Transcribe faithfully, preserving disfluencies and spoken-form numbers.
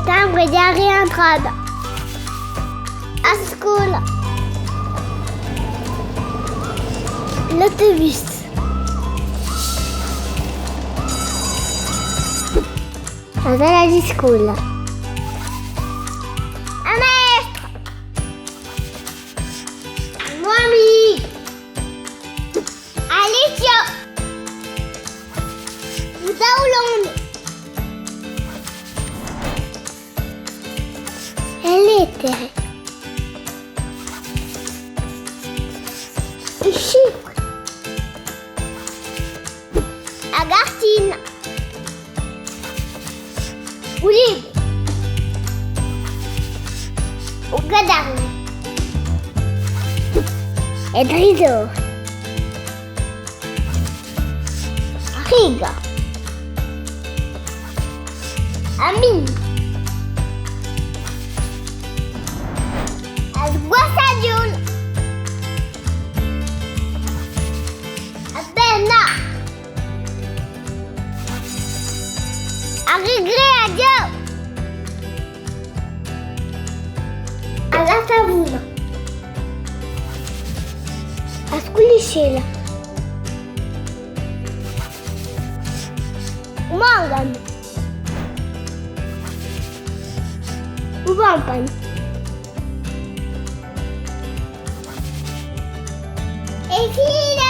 Timbre di a rientrata. A scola. L'autobus. A sala di scola. A maestra. Mamì. A leczione. U taulone. E lettere. I cifre. A cartina. U libru. U quadernu. E trisore. A riga. A mina. A squassaghjola. A penna. A ricreazione. A tavula. A sculiscella. U manganu. U pampanu. È infine